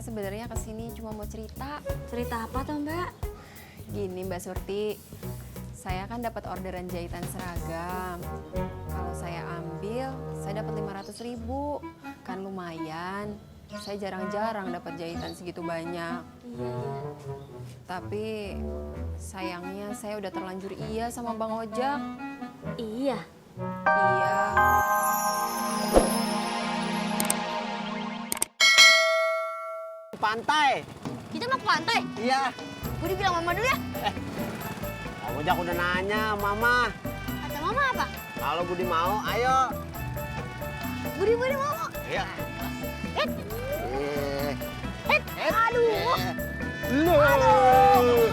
sebenarnya kesini cuma mau cerita. Cerita apa toh Mbak? Gini Mbak Surti, saya kan dapat orderan jahitan seragam. Kalau saya ambil, saya dapat 500.000. Kan lumayan. Saya jarang-jarang dapat jahitan segitu banyak. Iya. Tapi sayangnya saya udah terlanjur iya sama Bang Ojak. Iya. Iya. Pantai. Kita mau ke pantai. Iya. Budi bilang mama dulu ya. Om Ojak udah nanya, Mama. Kata mama apa? Kalau Budi mau, ayo. Budi mau. Iya. Aduh. Aduh.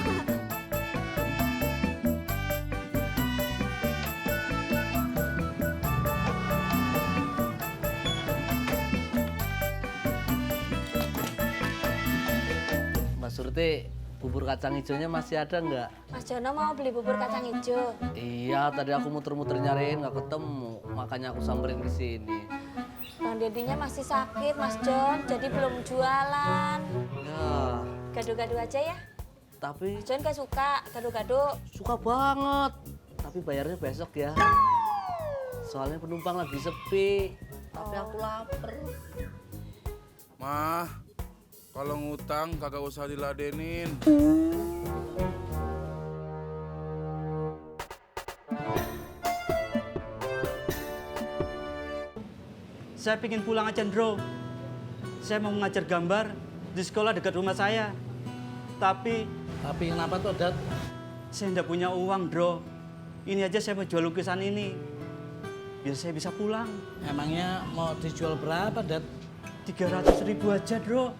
Mbak Surti, bubur kacang hijaunya masih ada nggak? Mas Jono mau beli bubur kacang hijau. Iya, tadi aku muter-muter nyariin nggak ketemu, makanya aku samperin ke sini. Bang Dedinya masih sakit Mas Jon, jadi belum jualan. Ya, Gado-gado aja ya. tapi Mas Jon gak suka gado-gado. suka banget. Tapi bayarnya besok ya. Soalnya penumpang lagi sepi. Tapi aku lapar. Mah, kalau ngutang kagak usah diladenin. Saya ingin pulang aja, Ndro. Saya mau mengajar gambar di sekolah dekat rumah saya. Tapi Kenapa tuh, Dad? saya tidak punya uang, Ndro. Ini aja saya mau jual lukisan ini. Biar saya bisa pulang. Emangnya mau dijual berapa, Dad? 300.000 aja, Ndro.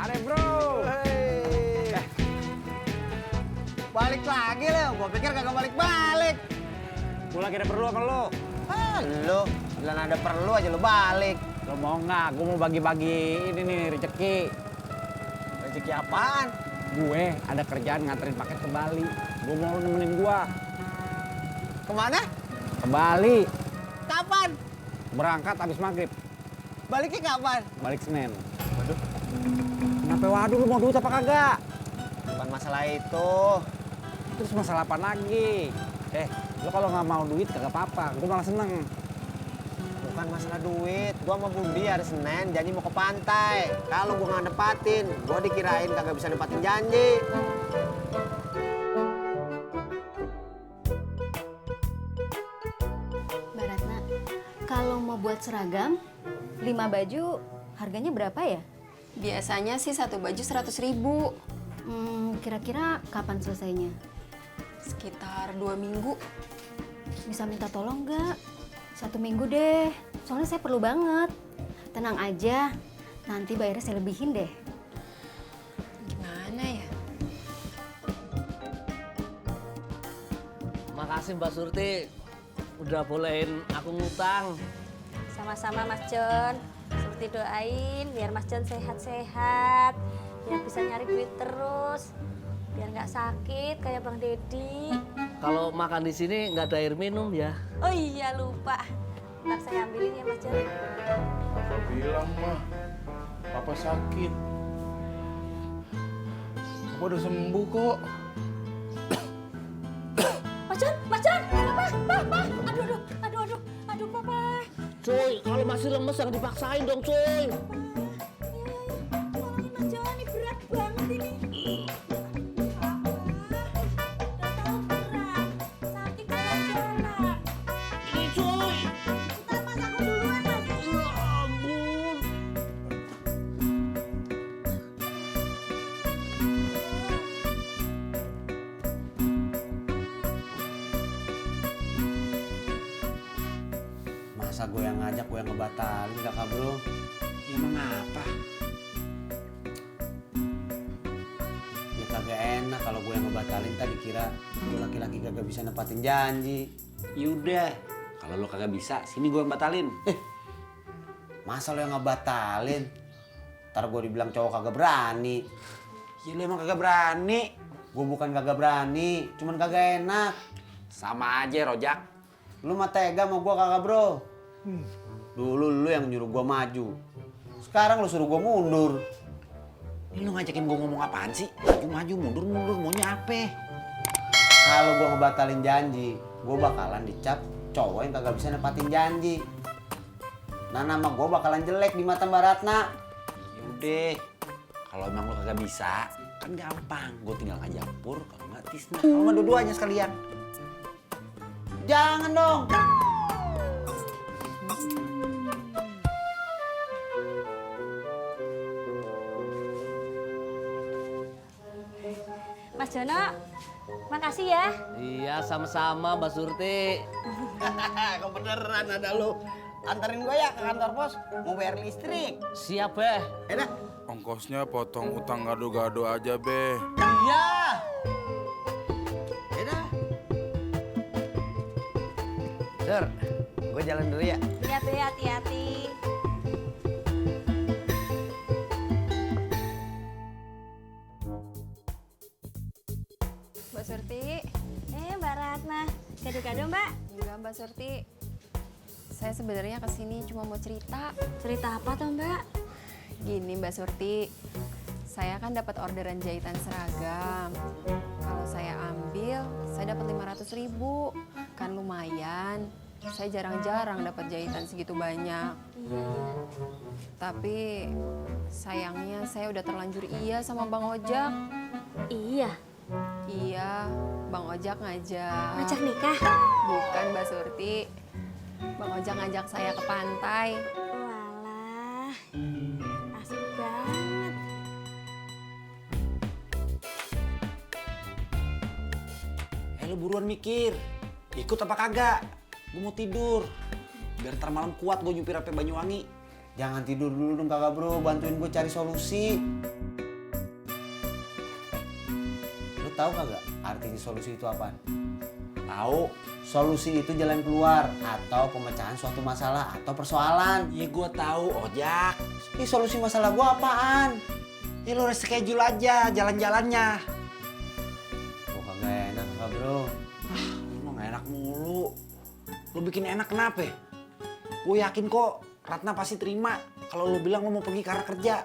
Are bro. Hey. Balik lagi lo, gua pikir kagak balik-balik. Gue lagi ada perlu sama lo. Lo, bilang ada perlu aja lo balik. Lo mau nggak? Gue mau bagi-bagi ini nih rezeki. Rezeki apaan? Gue ada kerjaan nganterin paket ke Bali. Gue mau lo nemenin gue. Kemana? Ke Bali. Kapan? Berangkat abis maghrib. Baliknya kapan? Balik Senin. Waduh. Kenapa waduh lo mau duit apa kagak? Bukan masalah itu. Terus masalah apa lagi? Lo kalau nggak mau duit kagak apa-apa. Gue malah seneng. Bukan masalah duit. Gua sama Budi hari Senin janji mau ke pantai. Kalau gua nggak nepatin, gua dikirain kagak bisa nepatin janji. Mbak Ratna, kalau mau buat seragam, 5 baju harganya berapa ya? Biasanya sih satu baju 100.000. Kira-kira kapan selesainya? Sekitar 2 minggu. Bisa minta tolong nggak? 1 minggu deh, soalnya saya perlu banget. Tenang aja, nanti bayarnya saya lebihin deh. Gimana ya? Makasih Mbak Surti, udah bolehin aku ngutang. Sama-sama Mas Jon. Surti doain biar Mas Jon sehat-sehat. Biar bisa nyari duit terus. Biar nggak sakit kayak Bang Dedi. Kalau makan di sini nggak ada air minum ya. Oh iya lupa. Ntar saya ambilin ya Mas Jon. Papa bilang mah, papa sakit. Papa udah sembuh kok. Mas Jon, Papa. Aduh, Papa. Cuy, kalau masih lemes jangan dipaksain dong, cuy. Tolongin Mas Jon, ini berat banget ini. Sakit banget jalan. Ini cuy. Ntar Mas aku duluan Mas. Ya ampun. Masa gue yang ngajak, gue yang ngebatalin kakak bro? Emang apa? Ya kagak enak kalau gue yang ngebatalin tadi kira lu laki-laki kagak bisa nepatin janji. Yaudah, kalau lo kagak bisa, sini gue yang batalin. Masa lo yang ngebatalin? Ntar gue dibilang cowok kagak berani. Ya lu emang kagak berani. Gue bukan kagak berani, cuman kagak enak. Sama aja Rojak. Lu mah tega sama gue kagak bro. Dulu lu yang nyuruh gue maju. Sekarang lu suruh gue mundur. Ini lu ngajakin gue ngomong apaan sih? Maju mundur maunya apa? Kalau gue ngebatalin janji, gue bakalan dicap cowok yang kagak bisa nepatin janji. Nah nama gue bakalan jelek di mata Mbak Ratna. Yaudah, kalau emang lu kagak bisa, kan gampang. Gue tinggal ngajak Pur, kalau nggak Tisna. Kalau nggak dua-duanya sekalian. Jangan dong. Mas Jono, makasih ya. Iya, sama-sama Mbak Surti. Kebeneran ada lu. Anterin gue ya ke kantor pos, mau bayar listrik. Siap, Be. Enak. Ongkosnya potong utang gado-gado aja, Be. Iya. Enak. Sur, gue jalan dulu ya. Iya Be, hati-hati. Mbak Surti. Mbak Ratna, gado-gado Mbak. Enggak Mbak Surti. Saya sebenarnya kesini cuma mau cerita. Cerita apa tuh Mbak? Gini Mbak Surti, saya kan dapat orderan jahitan seragam. Kalau saya ambil, saya dapat 500.000. Kan lumayan. Saya jarang-jarang dapat jahitan segitu banyak. Iya. Tapi sayangnya saya udah terlanjur iya sama Bang Ojak. Iya. Iya, Bang Ojak ngajak. Ngajak nikah? Bukan Mbak Surti. Bang Ojak ngajak saya ke pantai. Walah, asik banget. Lu buruan mikir, ikut apa kagak? Gue mau tidur. Biar ntar malam kuat gue nyupir sampai Banyuwangi. Jangan tidur dulu dong kakak bro, bantuin gue cari solusi. Lu tahu kagak arti solusi itu apaan? Tahu? Solusi itu jalan keluar atau pemecahan suatu masalah atau persoalan. Iya gue tahu, Ojak. Ini solusi masalah gua apaan? Ya lu reschedule aja jalan-jalannya. Gua kagak enak kakak bro. Lu mah gak enak mulu. Lu bikin enak kenapa? Gue yakin kok Ratna pasti terima kalau lu bilang lu mau pergi karena kerja.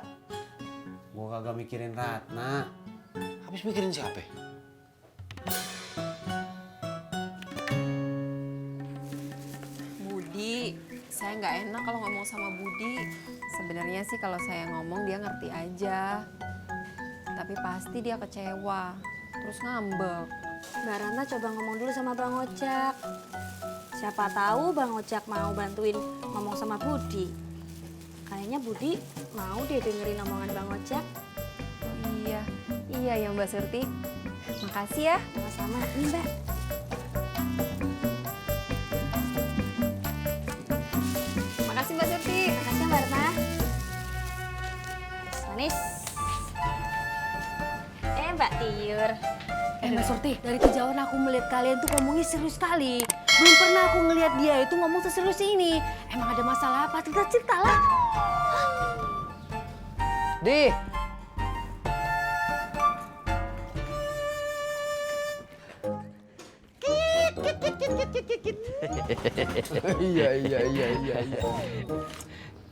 Gua kagak mikirin Ratna. Habis mikirin siapa? Budi, saya nggak enak kalau ngomong sama Budi. Sebenarnya sih kalau saya ngomong dia ngerti aja. Tapi pasti dia kecewa, terus ngambek. Mbak Ratna coba ngomong dulu sama Bang Ojak. Siapa tahu Bang Ojak mau bantuin ngomong sama Budi. Kayaknya Budi mau deh dengerin omongan Bang Ojak. Iya, iya ya Mbak Surti. Makasih ya. Sama-sama. Ini Mbak. Makasih Mbak Surti. Makasih Mbak Ratna. Manis. Mbak Tiur. Mbak Surti, dari kejauhan aku melihat kalian tuh ngomongnya serius sekali. Belum pernah aku ngelihat dia itu ngomong seserius ini. Emang ada masalah apa? Cerita-cerita lah. Di. Iya.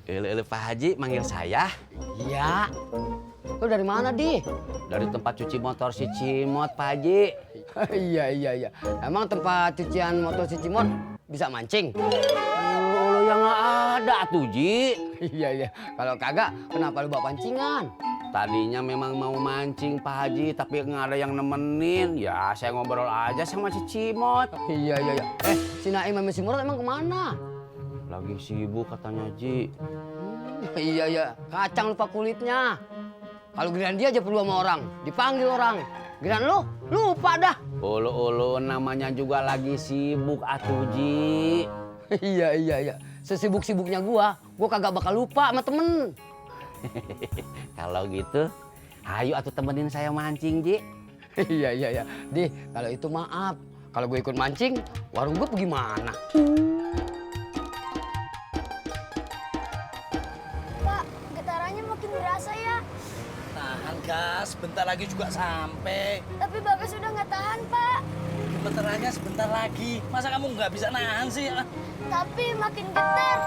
Ele Pak Haji manggil saya. Iya. Lu dari mana, Di? Dari tempat cuci motor si Cimot, Pak Haji. Iya. Emang tempat cucian motor si Cimot bisa mancing? Lu yang nggak ada tuh, Ji. Iya. Kalau kagak, kenapa lu bawa pancingan? Tadinya memang mau mancing, Pak Haji, tapi nggak ada yang nemenin. Ya, saya ngobrol aja sama si Cimot. Iya. Si Naim sama si Murad emang kemana? Lagi sibuk katanya, Ji. Iya. Kacang lupa kulitnya. Kalau giliran dia aja perlu sama orang, dipanggil orang. Giliran lu, lupa dah. Ulu namanya juga lagi sibuk atuh, Ji. Iya. Sesibuk-sibuknya gua kagak bakal lupa sama temen. Kalau gitu, ayo atuh temenin saya mancing, Ji. Iya. Di, kalau itu maaf. Kalau gue ikut mancing, warung gue gimana? Pak, getarannya gemeterannya makin berasa ya. Tahan gas, bentar lagi juga sampai. Tapi Bagas sudah nggak tahan, Pak. Gemeterannya sebentar lagi. Masa kamu nggak bisa nahan sih? Tapi makin getar.